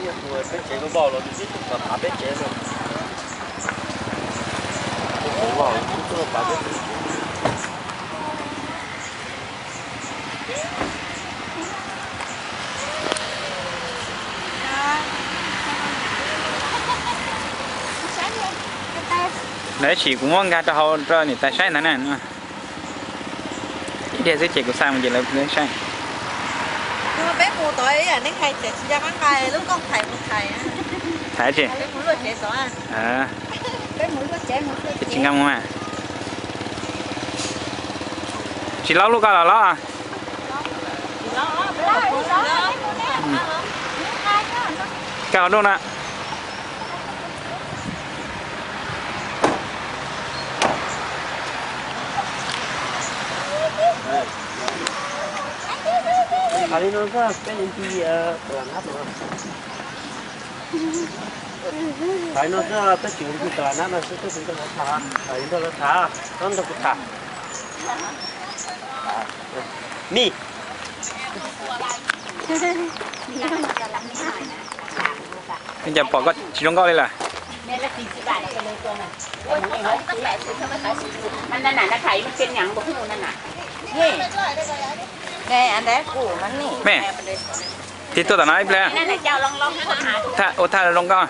Peb tsev vau los nws twb tuaj pav peb tsev no. Peb tsev vau los nws twb tuaj pav peb tsev. Lawv sim kuv muab nkag rau hauv rau niam tais saib ntag na. Ib diav xwb ces kuv xa mus ces lawv saib. Peb mus tod ib yam neeg hais tias tsis nco qab nqa lub kooj thais mus thais. Thais tsis? Peb mus luaj tsev tod. Peb mus luaj tsev mus luaj tsev. Tsis nqa mus mas. Tsis laub lub koj los laub. Koj hauv nrooj na. Thaiv li no xwb peb mus nti tus lam nab no. Thaiv no xwb peb tsis mus nti tus lam nab no xwb, peb mus nrog lawv tham, thaiv nrog lawv tham, txhob nrog kuv tham. Mij. Cas pom koj tsis zoo nkauj li lawm? Mej, tig tuaj tom no ib pliag. Ua thaj zoo nkauj.